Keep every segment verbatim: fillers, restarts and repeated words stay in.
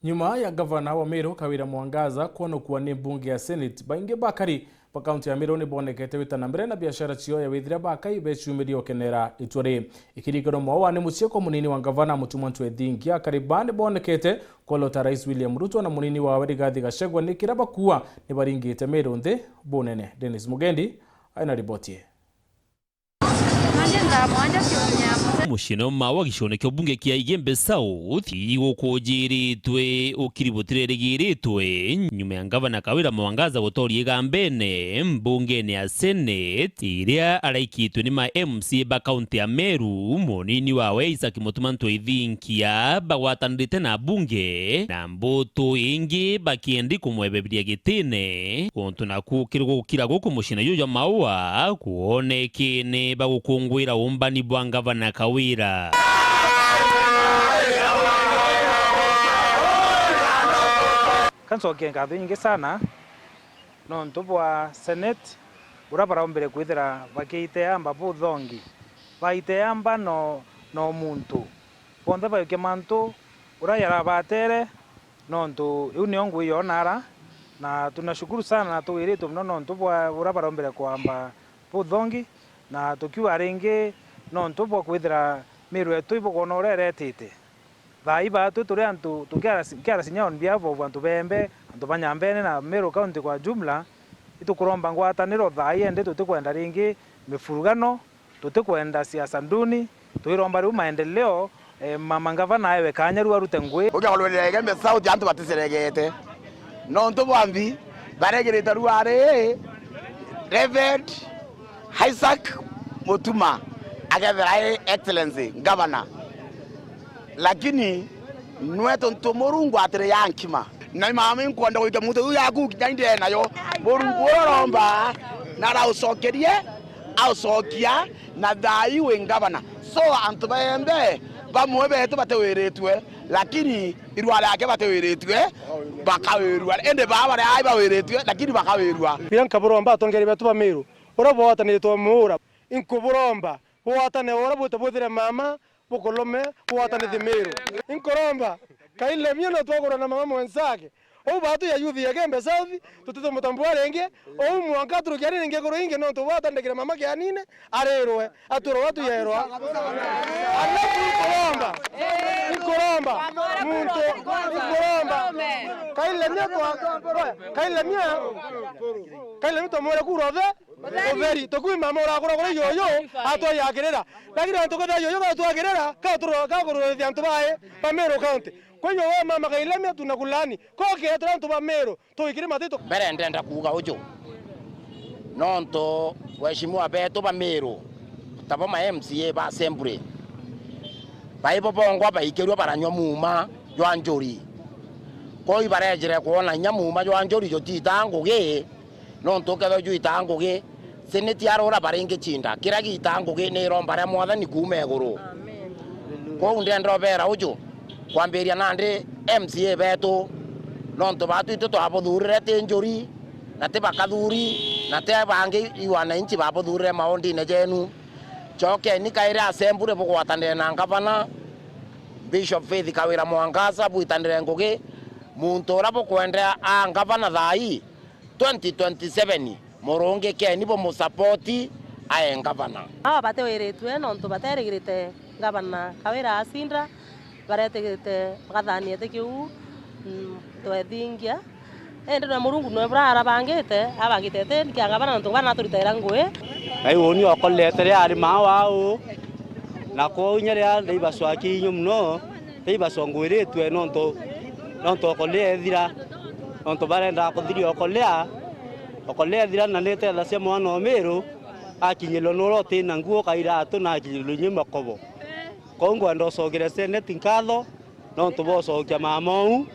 Nyuma ya gavana wa Meru, Kawira Mwangaza, kwonokua ni mbunge ya Senate, baingi bakari ba kaunti ya Meru ni bonekete gwita na mbere na biashara ciao ya withira bakai beciumiria ukenera itua ri. Ikirikanwa mwawa ni mucii kwa munini wa gavana Mutuma Ntwethingia, akari ba ni bonekete kwolota Rais William Ruto na munini wawe Rigathi Gachagua ni kira bakuwa ni baringite Meru nthi bunene. Dennis Mugendi aina riboti ii. Muciine wa Mawa gicione kia ubunge kia Igembe South igukujiritwe ukiri butirerigiritwe nyuma ya ngavana Kawira Mwangaza gutoria igambene mbungene ya Senate, iria araikitwe ni ma M C A ba kaunti ya Meru, munini wawe Isaac Mutuma Ntwethingia bagwatanirite na bunge na mbutu ingi bakiendi kumwebebiria gitine, untu naku ukiri gukira guku muciine juju jwa Maua, kwonekene bagukungwira umbani bwa ngavana Kawira. Kancokie nkatho inyingi sana nontu bwa Senate, uria barombire kwithira bakiite amba buthongi, baite amba no, no muntu. Bonthe baikia mantu uria yarabatere, nontu iu nio ngui yonara, na tunashukuru sana na tugwiritwe mono nontu bwa uria barombire kwamba buthongi, na tukiuga ringi nontu bwa kwithira Meru yetu ibukwona uria iretite. Thaa ii baatwi turi antu tukiara-, tukiarasinya on behalf of antu ba Igembe, antu ba Nyambene na Meru County kwa jumla, itukuromba ngwataniro thaa ii, indi tutikwenda ringi mifurugano, tutikwenda siasa nduni, twiromba riu maendeleo, eh, mama ngavana aewe kanya riu arute ngui. Ukiaga rwirira Igembe South antu baticeregete. Nontu bwa mbi, baregirite riu ari Reverend Isaac Mutuma, akethira ai Excellency Governor. Lakini nwe tontu Murungu atiri ya nkima. Na mama, inkwenda gwikia muntu uyu yaku kinya indi enayo. Murungu uroromba na araucokerie, aucokia na thayu wi ngavana. So antu ba Igembe bamwe betu batiwiritwe, lakini irua riake batiwiritwe, bakawirua. Indi baa baria ai bawiritwe, lakini bakawirua. Biria nkaburomba atongeria betu ba Meru, uria bwatanitwe muura, inkuburomba bwatane uria bwite bwithire mama, bukulume, bwatane Meru. Inkuromba, kailemia no twagurwa na mama mwenzake. Ou baatu ya youth ya Igembe South, tutitumutambua ringi. Ou mwanka aturukia ringi iguru ingi nontu bwatandikire mama kianine, arirwe, atwirwe watu yerwa. Alafu inkuromba, inkuromba, muntu, inkuromba. Kailemia twa, kailemia, kailemia twamwire kura uthe, utheri, tukui mama urakura kuri yuyu, atwayakirira. Lakini antu kethira yuyu gatwakirira, ka turo-, ka kururithia antu bae ba Meru County. Kwa hiyo we mama Kailemia, tunakulaani. Koke turi antu ba Meru, twikire matito. Mbere ndenda kuuga uju, nontu waheshimiwa betu ba Meru, tabo ma M C A ba Assembly, baibo bongwa baikirua baranywa muuma jwa njuri. Kwou ibarejire kwona inya muuma jwa njuri jutitaa ngugi, nontu ukethirwa jwitaa ngugi, Senate arora baringicinda, kiria giitaa ngugi ni iromba ria Mwathani kuuma iguru. Amen. Kwou ndenda ubera uju, kwambiria nandi M C A betu, nontu baatu itu twabuthurire ti njuri, na ti bakathuri, na ti bangi i wananchi babuthurire maundine jenu. Cokeni kairi Assembly bugwatanire na ngavana, Bishop Faith Kawira Mwangaza, bwitanire ngugi, muntu uria bukwenda a ngavana thaa ii, twenty twenty-seven, murungikeni bumusapoti ae ngavana. Aba batiwiritwe nontu baterigirite ngavana Kawira acinda, baretigirite bagathania iti kiu, mm, twethingia. Indi na Murungu nwe bura arabangite, abangite iti kia ngavana nontu ngavana aturitaira ngui. Na iu uni okorete ria ari maa wau, na kwou inya ria ndaibacwa kiinyu mono, ndaibacwa ngwiritue nontu, nontu okolea ethira. Nontu barendaga kuthiria okolea, okolea ethira na nitethacia mwana o Miru, akinyirwe nuria utina nguo ka iratu na akinyirwe inya makobo. Kwou ngwenda ucokere Senate nkatho, nontu bwa ucokia mama uu,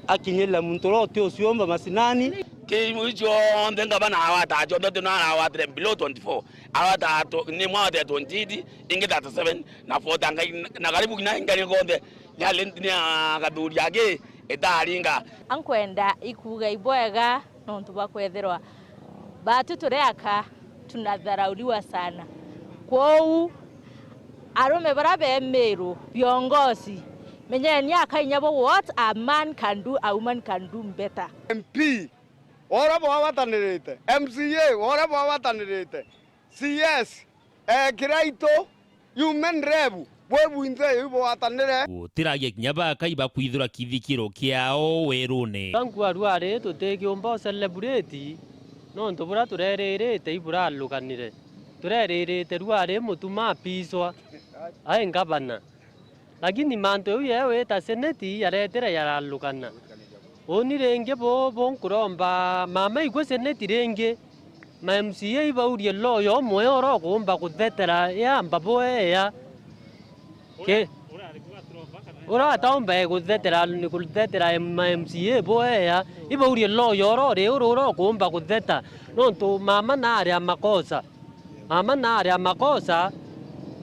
akinyirire muntu uria uti uciumba macinani. Ki iu cionthe ngavana agwataa cionthe, uti no aragwatire below twenty-four, agwataa tw-, nimwe agwatire twenty-eight, ingi thirty-seven, na forty, na karibu kinya ingi konthe. Ni ali-, ni a Kathuri aki itaringa. Ankwenda ikuuga ibwega nontu bwa kwethirwa baatu turi aka tunadharauliwa sana. Kwou, arume bara be Miru, viongozi, Menyeni akainya bo, what a man can do, a woman can do better. M P, ora bwagwatanirite, M C A, ora bwagwatanirite, C S, eh, Kiraitu, human rep, bwe bwinthe iu bwatanire. Gutiragia kinya bakai bakwithura kithikiro kiao werune. Tanku arwari tutikiumba u celebrate, nontu buria tureririte iburalukanire. Tureririte rwari Mutuma apiswa, ai ngavana. Lakini mantu iu yee wita seneti yaretire yaralukana. Uni ringi bu, bunkuromba mama ikwe seneti ringi, ma M C A ibaurie lawyer umwe uria ukuumba kuthetera yamba bweya. Ki? Uria ataumba guthetera, ni kuthetera ma M C A bweya. Ibaurie lawyer uria uri uru uria ukuumba kutheta. Nontu mama naari a makosa. Mama naari a makosa,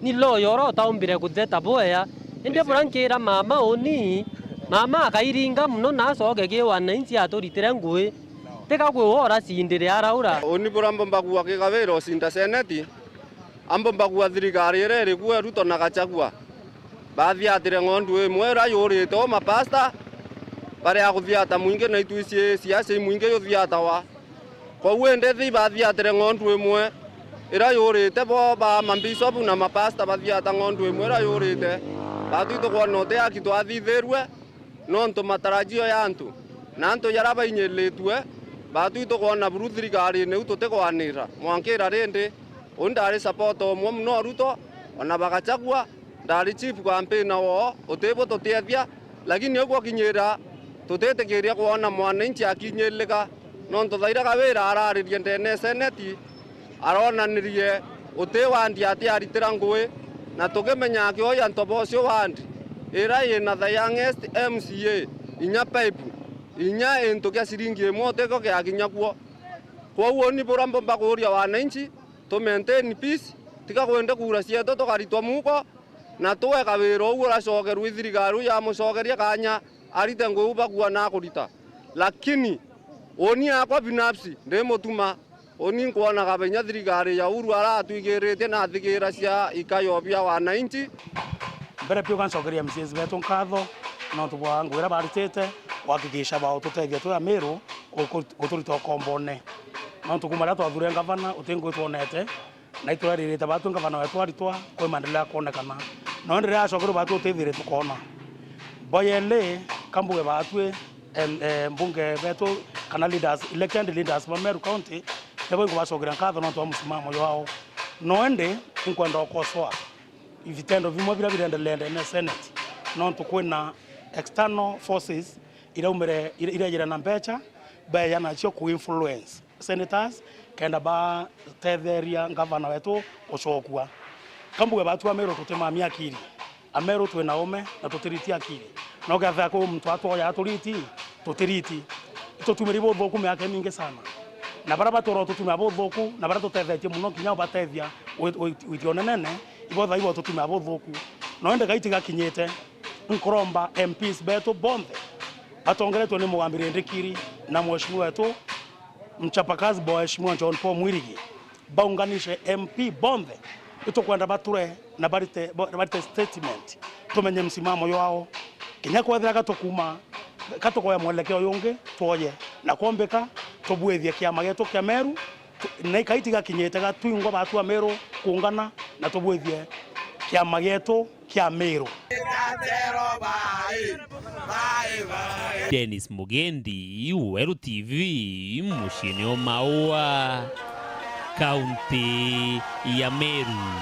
ni lawyer uria utaumbire kutheta bweya. Indi buria nkiira mama uni, mama akairinga mono na acoke ki wananchi aturitire ngui. Tiga kwi we uracindire araura. Uni buria mbomba kuuga ki Kawira ucinda seneti, ambomba kuuga thirikari iria iri kuo ya Ruto na Gachagua. Bathiatire ng'ondu imwe iria yurite o mapasta, baria kuthiata mwingi na itwisi siasa imwingi yuthiatawa. Kwou indi thi bathiatire ng'ondu imwe iria yurite bo ba mambishopu na mapasta bathiata ng'ondu imwe iria yurite. Batwi tukwona uti aki twathithirue nontu matarajio ya antu na antu jaria bainyiritue. Batwi tukwona buru thirikarine iu tutikwanira mwankira rindi. Uni ndari support umwe mono Ruto, ona ba Gachagua, ndari chief campaigner woo, utibu tutiethia, lakini ugwo kinyira tutitikiria kwona mwananchi akinyirika, nontu thaira Kawira araririe ndene seneti, aronanirie uti wandi ati aritira ngui, na tukimenya akioya ntobo cio wandi, ira ina the youngest M C A, inya pipe, inya into kia ciringi imwe utiko kiakinya kuo. Kwou uni buria mbomba kuuria wananchi, tu maintain peace, tiga kwende kura cietu tukaritwa muko, na tuwe Kawira uu uracokerwa i thirikari uu yamucokeria kanya arite ngui uu bakua na akurita. Lakini uni akwa binafsi ndi Mutuma, uni nkwonaga binya thirikari ya Uhuru aratwigiritie na athigira cia ikayo bia wananchi. Mbere piu gancokeria M C As betu nkatho nontu bwa ngui iria baritite kuhakikisha baututethia twi Amiru guku-, guturita ukombone. Nontu kuuma riria twathure ngavana, uti ngui twonete, na ituraririte batwi ngavana wetu aritwa, kwi maendeleo yakwonekana. No indi riria acokerwe batwi utithire tukoona. Boyeli, kambuge batwi, em, eh, mbunge betu, kana leaders, elected leaders ba Meru County, nibo inkubacokeria nkatho nontu bwa musimamo jwao. No indi, inkwenda ukosoa vitendo bimwe biria birendelea ndene ya Senate, nontu kwina external forces iraumire, ira-, irejire na mbecha, beeja nacio ku influence senators, kenda batetheria ngavana wetu gucokua. Kambuge batu Ameru tutimamia akiri. Ameru twina ume na tutiriti akiri. Na ukethira kwi muntu atwoya aturiti, tutiriti. Itutumire buthuku miaka imingi sana. Na baria batura ututumira buthuku, na baria tutethetie muno kinya ubatethia wi-, wi-, witia unenene, ibo thaa ibo ututumira buthuku. No indi Ngai tiga kinyite, nkuromba M Ps betu bonthe, batongeretwe ni Mugambi Rindikiri na mheshimiwa wetu, mchapakazi Mheshimiwa John Paul Mwirigi, baunganishe M P bonthe, itukwenda bature na barite, ba-, barite statement, tumenye msimamo jwao. Kinya kwethira gatukuma, gatukoya mwelekeo jungi, twoye. Na kwombika, tubwithie kiama gietu kia Meru, tu-, na ikai tiga kinyite gatwingwa batu Ameru kuungana na tubwithie kiama gietu kia Meru. Dennis Mugendi, Weru T V, muciini o Maua, kaunti ya Meru.